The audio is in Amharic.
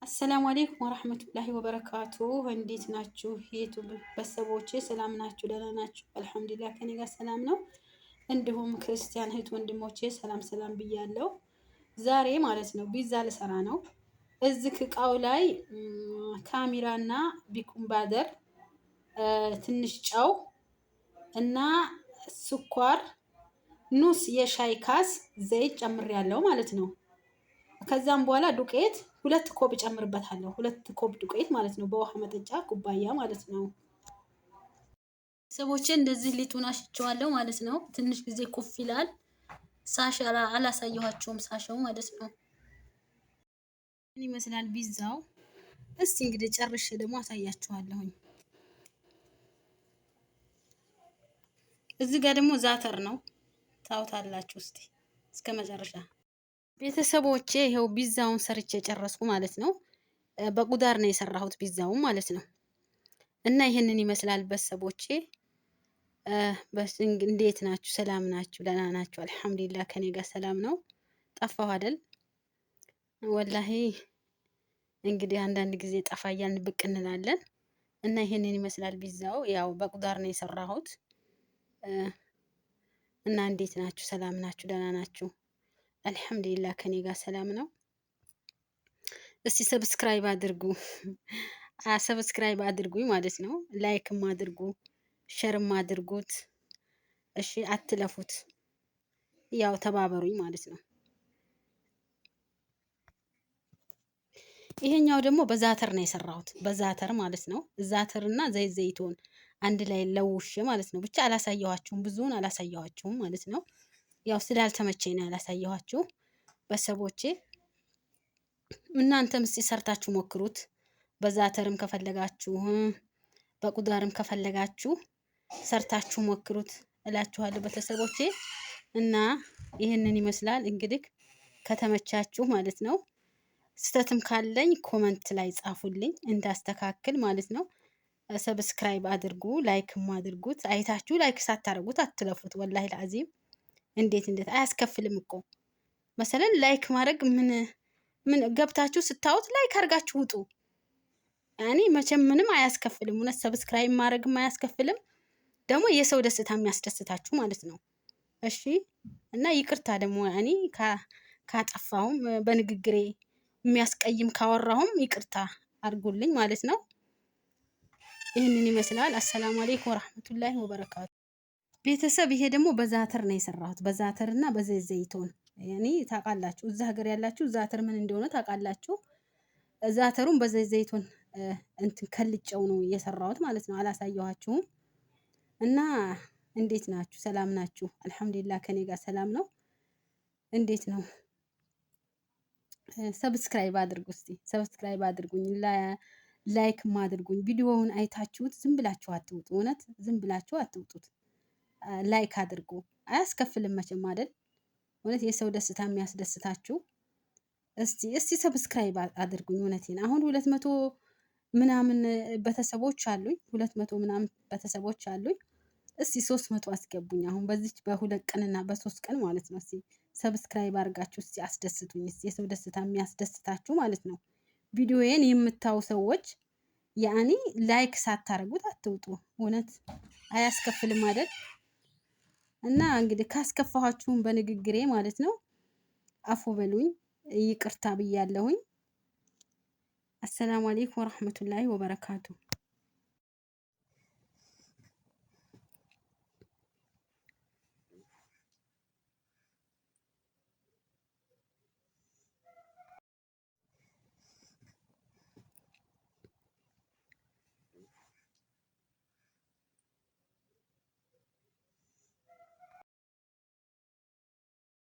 السلام عليكم ورحمة الله وبركاته። እንዴት ናችሁ የ YouTube ቤተሰቦቼ? ሰላም ናችሁ? ደህና ናችሁ? الحمد لله ከኔ ጋር ሰላም ነው። እንዲሁም ክርስቲያን እህት ወንድሞቼ ሰላም ሰላም ብያለሁ። ዛሬ ማለት ነው ፒዛ ልሰራ ነው። እዚህ እቃው ላይ خميرة ና baking powder፣ ትንሽ ጨው እና ስኳር፣ نص የሻይ كاس ዘይት ጨምሬያለሁ ማለት ነው። ከዛም በኋላ ዱቄት 2 كوب ጨምርበታለሁ። 2 كوب ዱቄት ማለት ነው፣ በውሃ መጠጫ ኩባያ ማለት ነው። ሰዎቼ እንደዚህ ሊጡን አሽቸዋለሁ ማለት ነው። ትንሽ ጊዜ ኩፍ ይላል። ሳሽ አላሳየኋቸውም፣ ሳሸው ማለት ነው። ምን ይመስላል ፒዛው? እስቲ እንግዲህ ጨርሼ ደግሞ አሳያችኋለሁኝ። እዚህ ጋር ደግሞ زعتر ነው ታውታላችሁ። እስቲ እስከ መጨረሻ ቤተሰቦቼ ይኸው ፒዛውን ሰርቼ ጨረስኩ ማለት ነው። በ خضار ነው የሰራሁት ፒዛውን ማለት ነው። እና ይህንን ይመስላል ቤተሰቦቼ። እንዴት ናችሁ? ሰላም ናችሁ? ደህና ናችሁ? الحمد لله ከኔ ጋር ሰላም ነው። ጠፋሁ አይደል? والله እንግዲህ አንዳንድ ጊዜ ጠፋ እያልን ብቅ እንላለን። እና ይህንን ይመስላል ፒዛው። ያው በ خضار ነው የሰራሁት። እና እንዴት ናችሁ? ሰላም ናችሁ? ደህና ናችሁ? الحمد لله ከኔ ጋር ሰላም ነው። እስቲ subscribe አድርጉ፣ subscribe አድርጉኝ ማለት ነው። like ም አድርጉ፣ share ም አድርጉት። እሺ አትለፉት፣ ያው ተባበሩኝ ማለት ነው። ይሄኛው ደግሞ በ زعتر ነው የሰራሁት፣ በ زعتر ማለት ነው። زعتر እና ዘይት ዘይቱን አንድ ላይ ለውሼ ማለት ነው። ብቻ አላሳየኋችሁም፣ ብዙውን አላሳየኋችሁም ማለት ነው። ያው ስላልተመቸኝ ነው ያላሳየኋችሁ ቤተሰቦቼ። እናንተም እስቲ ሰርታችሁ ሞክሩት። በ زعتر ም ከፈለጋችሁ በ خضار ም ከፈለጋችሁ ሰርታችሁ ሞክሩት እላችኋለሁ ቤተሰቦቼ። እና ይህንን ይመስላል እንግዲህ ከተመቻችሁ ማለት ነው። ስህተትም ካለኝ comment ላይ ጻፉልኝ እንዳስተካክል ማለት ነው። subscribe አድርጉ፣ like ም አድርጉት። አይታችሁ like ሳታደርጉት አትለፉት። والله العظيم እንዴት እንዴት አያስከፍልም እኮ መሰለን like ማድረግ ምን ምን ገብታችሁ ስታዩት like አድርጋችሁ ውጡ። እኔ መቼም ምንም አያስከፍልም። እውነት subscribe ማድረግም አያስከፍልም። ደግሞ የሰው ደስታ የሚያስደስታችሁ ማለት ነው። እሺ እና ይቅርታ ደግሞ እኔ ካጠፋሁም በንግግሬ የሚያስቀይም ካወራሁም ይቅርታ አድርጉልኝ ማለት ነው። ይህንን ይመስላል። السلام عليكم ورحمة الله وبركاته። ቤተሰብ ይሄ ደግሞ በ زعتر ነው የሰራሁት። በ زعتر እና በዘይት ዘይቱን ያኔ ታውቃላችሁ፣ እዛ ሀገር ያላችሁ زعتر ምን እንደሆነ ታውቃላችሁ። زعتر ኡን በዘይት ዘይቱን እንትን ከልጨው ነው የሰራሁት ማለት ነው። አላሳየኋችሁም። እና እንዴት ናችሁ? ሰላም ናችሁ? الحمد لله ከኔ ጋር ሰላም ነው። እንዴት ነው? subscribe አድርጉ እስቲ subscribe አድርጉኝ፣ like ም አድርጉኝ። ቪዲዮውን አይታችሁት ዝም ብላችሁ አትውጡ። እውነት ዝም ብላችሁ አትውጡት። like አድርጉ። አያስከፍልም መቼም አይደል? እውነት የሰው ደስታ የሚያስደስታችሁ እስቲ እስቲ subscribe አድርጉኝ። እውነቴን አሁን 200 ምናምን ቤተሰቦች አሉኝ። 200 ምናምን ቤተሰቦች አሉኝ። እስቲ 300 አስገቡኝ። አሁን በዚች በ2 ቀንና በ3 ቀን ማለት ነው። እስቲ subscribe አድርጋችሁ እስቲ አስደስቱኝ። እስቲ የሰው ደስታ የሚያስደስታችሁ ማለት ነው። ቪዲዮዬን የምታዩ ሰዎች ያኔ like ሳታደርጉት አትውጡ። እውነት አያስከፍልም አይደል? እና እንግዲህ ካስከፋኋችሁም በንግግሬ ማለት ነው አፉ በሉኝ፣ ይቅርታ ብያለሁኝ። السلام عليكم ورحمة الله وبركاته።